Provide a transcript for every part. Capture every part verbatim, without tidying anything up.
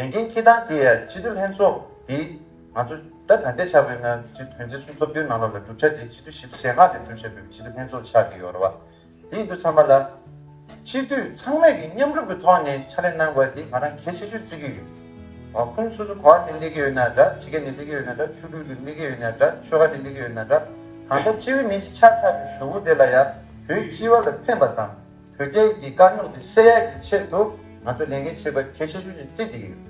ལས་འགན་འཁྱེར་སྟངས་དེ་ཡང་སྤྱི་འཐུས་ལྷན་ཚོགས་དེ་ང་ཚོ་ད་ད་ལྟའི་ཆ་བཞག་ན་སྤྱི་འཐུས་དོན་ཚན་སུམ་ཅུ་རྩ་བདུན་ནང་ལོགས་ལ་གྲུབ་ཆ་དེ་སྤྱི་འཐུས་བཞི་བཅུ་ཞེ་ལྔ་ལས་གྲུབ་ཆ་ཡོད་པའི་སྤྱི་འཐུས་ལྷན་ཚོགས་ཆགས་ཀྱི་ཡོད་རེད་བ། དེ་ཡིན་དུས་ཚང་མ་ལ་སྤྱི་འཐུས་ཚང་མས་ཀྱི་མཉམ་རུབ་ཀྱི་ཐོག་ནས་ཕྱག་ལས་གནང་དགོས་དེ་ང་རང་གལ་ཆེ་ཤོས་བརྩི་གི་ཡོད། ཁོང་སོ་སོ་ག་བ་ནས་སླེབས་ཀྱི་ཡོད་ན་འདྲ། ཕྱི་རྒྱལ་ནས་སླེབས་ཀྱི་ཡོད་ན་འདྲ། ཆོས་ལུགས་ལ་སླེབས་ཀྱི་ཡོད་ན་འདྲ། ཆོལ་ཁ་ནས་སླེབས་ཀྱི་ཡོད་ན་འདྲ། གང་ལྟར་སྤྱི་བའི་མི་ཞིག་ཆགས་ཚར་བའི་གཞུག་གུ་དེ་ལ་ཡང་བོད་སྤྱི་བ་ལ་ཕན་པ་དང་བོད་རྒྱའི་གི་དཀའ་རྙོག་དེ་སེལ་ཡག་གི་ཆེད་དུ་ང་ཚོ་ལས་འགན་བྱེད་པ་གལ་ཆེ་ཤོས་ཅིག་བརྩིས་བསྡད་ཀྱི་ཡོད།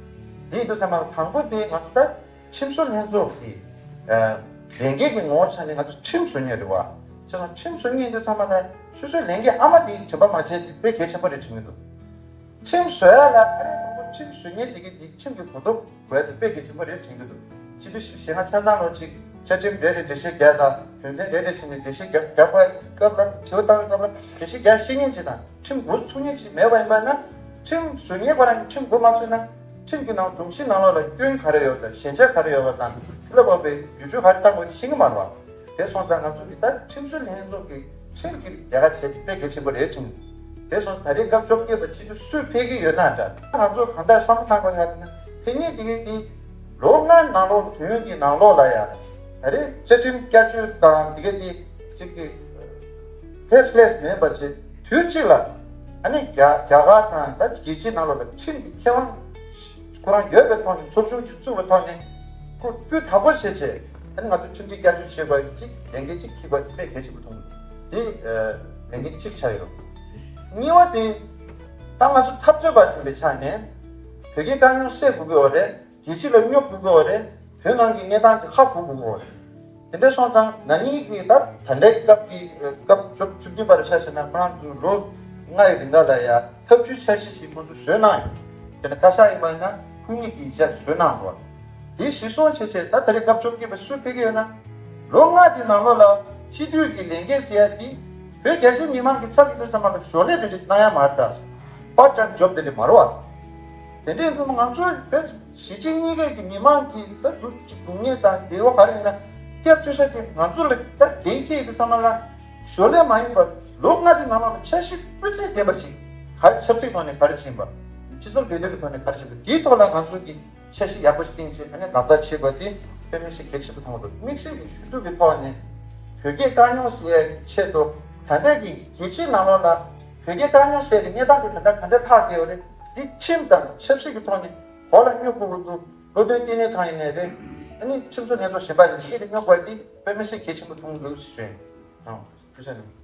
དེ་ཡིན་དུས་ཚང་མ་ལ་དང་པོ་དེ་ང་ཚོ་ད་ཁྲིམས་བཟོ་ལྷན་ཚོགས་ཀྱི་ལས་འགན་གྱི་ངོ་བོ་ཆ་ནས་ང་ཚོ་ཁྲིམས་བཟོ་མཁན་རེད་བ། བྱས་ཙང་ཁྲིམས་བཟོ་མཁན་དེ་ཚང་མ་ལ་སོ་སོའི་ལས་འགན་ཨ་མ་དེ་དྲན་པ་མ་བརྗེད་དེ་དཔེ་གལ་ཆེན་པོ་རེད་དྲན་གྱི་འདུག་ཁྲིམས་བཟོ་ཡ་ལ་ཨ་རེ་དང་པོ་ཁྲིམས་བཟོ་མཁན་དེ་གི་དེ་ཁྲིམས་ཀྱི་གོ་རྟོགས་དགོས་ཡ་དེ་དཔེ་གལ་ཆེན་པོ་རེད་དྲན་གྱི་འདུག་སྤྱི་འཐུས་ཞེ་ལྔ་ཆ་ཚང་ལོ་གཅིག་བཅའ་ཁྲིམས་རེ་རེ་འགྲེལ་བཤད་རྒྱག་དང་དོན་ཚན་རེ་རེ་བྱས་ནས་འགྲེལ་བཤད་རྒྱག་རྒྱག་པའི་སྐབས་ལ་དྲི་བ་བཏང་བའི་སྐབས་ལ་འགྲེལ་བཤད་རྒྱག་ཤེས་མཁན་ཅིག་དང་ཁྲིམས་འགོ་ཚུགས་མཁན་ཅིག་མེད་པ་ཡིན་པ་ན་ཁྲིམས་བཟོ་མཁན་ཁོ་རང་གིས་ཁྲིམས་འགོ་མ་ཚུགས་ན་ཁྲིམས་ཀྱི་ནང་སྒྲོམ་གཞི་ནང་ལོགས་ལ་སྐྱོན་ག་རེ་ཡོད་དང་ཞན་ཆ་ག་རེ་ཡོད་པ་དང་དེ་ལ་དཔག་པའི་བསྒྱུར་བཅོས་ག་རེ་བཏང་དགོས་ཤེས་ཀྱི་མ་རེད་བ། དེ་སོང་ཙང་ང་ཚོ་གི་ད་ཁྲིམས་བཟོ་ལྷན་ཚོགས་ཀྱི་ཁྲིམས་ཀྱི་ལས་ཀ་བྱེད་དཔེ་གལ་ཆེན་པོ་རེད་དྲན་གྱི་འདུག་དེ་སོང་ད་རེས་སྐབས་བཅོ་བརྒྱད་པ་སྤྱི་འཐུས་སུས་ཕེབས་ཀྱི་ཡོད་ན་འདྲ། ང་ཚོ་གང་ལྟར་བསམ་བློ་བཏང་དགོས་ཡ་དེ་ནི་ཕེབས་མཁན་དེ་གའི་དེ་ལོ་ལྔ་ནང་ལོགས་དུས་ཡུན་གྱི་ནང་ལོགས་ལ་ཡ་ད་རེས་བཅའ་ཁྲིམས་བསྐྱར་བཅོས་དང་དེ་གའི་དེ་གཅིག་གི་ཐེབས་ལས་མིན་པ་བྱས་དུས་གཅིག་ལ་ཨ་ནི་རྒྱ་རྒྱ་གར་དང་ད་རྒྱལ་སྤྱིའི་ནང་ལོགས་ལ་ཁྲིམས་ཀྱི་ཁེ་དབང་ཁོ་རང་ཡོད་པའི་ཐོག་ནས་ཚོགས་ཆུང་ཅིག་བཙུགས་པའི་ཐོག་ནས་ཁོ་སྤུས་དག་པོ་བྱས་བྱས་ཨ་ནི་ང་ཚོ་ཁྲིམས་སྒྲིག་བསྐྱར་བཅོས་བྱེད་དགོས་ཅིག་ལས་འགན་ཅིག་འཁྱེར་དགོས་དཔེ་གལ་ཆེན་པོ་མཐོང་གི་འདུག་དེ་ལས་འགན་གཅིག་ཆགས་ཡོད། གཉིས་པ་དེ་ད་ང་ཚོ་འཐབ་རྩོད་པ་ཟིན་པའི་ཆ་ནས་བོད་ཀྱི་དཀའ་རྙོག་སེལ་དགོས་ཀྱི་ཡོད་རེད། རྒྱལ་སྤྱི་ལ་སྙོབ་དགོས་ཀྱི་ཡོད་རེད། བོད་ནང་གི་གནས་སྟངས་དེ་ཧ་གོ་དགོས་ཀྱི་ཡོད་རེད། དེ་འདྲ་སོང་ཙང་ན་ནིང་གི་ད་ད་ལྟའི་སྐབས་ཀྱི་སྐབས་བཅུ་བཅུ་བདུན་པར་ཆ་བཞག་ན་ཁོ་རང་ཚོས་ལོ་ལྔ་ཡི་རིང་ག་ལ་ཡ་ཐབས་ཇུས་འཆར་གཞི་ཞིག་ཁོང་ཚོས་བཟོས་གནང་ཡོད། དཔེར་ན་བཀའ་ཤག་ཡིན་པ་ཡིན་ན་ཁུངས་སྐྱེལ་གྱི་ཡིག་ཆ་བཟོས་གནང་འདུག་དེ་གཞིར་བཟུང་བྱས་བྱས་ད་ད་རེས་སྐབས་བཅོ་བརྒྱད་པ་སུས་ཕེབས་ཀྱི་ཡོད་ན། ལོ་ལྔ་དེ་ནང་ལོགས་ལ་སྤྱི་འཐུས་ཀྱི་ལས་འགན་ཟེར་ཡ་དེ་བོད་རྒྱ་ཆེའི་མི་མང་གི་ཚབ་ཀྱི་དོན་ཚང་མ་ལ་ཞོར་ལས་དེ་འདྲ་གནང་ཡ་མ་རེད་ད། པར་ཊའིམ་ཇོབ་དེ་འདྲ་མ་རེད་བ། དེ་འདྲའི་ཐོག་ང་ཚོ་བོད་གཞིས་བྱེས་གཉིས་ཀའི་གི་མི་མང་གི་ད་སྡུག་ཅིག་སྡུག་བསྔལ་དང་བདེ་བ་ག་རེ་ཡིན་ན་སྐྱབས་བཅོལ་ས་དེ་ང་ཚོ་ལ་ད་འགན་འཁྱེར་ཡོད་དུས་ཚང་མ་ལ་ཞོར་ལས་མ་ཡིན་པར་ལོ་ལྔ་དེ་ནང་ལོགས་ལ་འཆར་གཞི་སྤུས་ཚད་ལྡན་པ་ཞིག་ག་རེ་ཆབ་སྲིད་ཐོག་ནས་ག་རེ་ཕྱིན་པ། སྤྱི་ཚོགས་བདེ་དོན་གྱི་ཐོག་ནས་ག་རེ་ཕྱིན་པ་དེའི་ཐོག་ལ་ང་ཚོ་གི་འཆར་གཞི་ཡག་པོ་ཞིག་བཏིང་བྱས་ཨ་ནི་ལག་བསྟར་བྱེད་དགོས་དེ་དཔེ་མི་སྲིད་གལ་ཆེན་པོ་མཐོང་གི་འདུག་དམིགས་བསལ་གྱི་ཞུ་གཏུག་གི་ཐོག་ནས་བོད་རྒྱའི་དཀའ་རྙོག་སེལ་ཡའི་ཆེད་དུ་ད་ལྟ་གི་རྒྱལ་སྤྱིའི་ནང་ལོགས་ལ་བོད་རྒྱའི་དཀའ་རྙོག་སེལ་གྱི་གནས་སྟངས་དེ་ད་ལྟ་ག་འདྲ་ལྷག་བསྡད་ཡོད་རེད། འདི་ཁྲིམས་དང་ཆབ་སྲིད་ཀྱི་ཐོག་ནས་གོ་ལ་སྙོབ་དགོས་ཀྱི་འདུག་བློ་མཐུན་བསྟན་འཛིན་ཁང་ཡིན་ནའི་རེད། ཨ་ནི་ཁྲིམས་བཟོ་ལྷན་ཚོགས་གཞན་པ་ཡིན་ནའི་ཨེ་རེད་སྙོབ་དགོས་དེ་དཔེ་མི་སྲིད་གལ་ཆེན་པོ་མཐོང་གི་འདུག་ཞེས་ཞུ་ཡིན། ཐུགས་རྗེ་གནང་།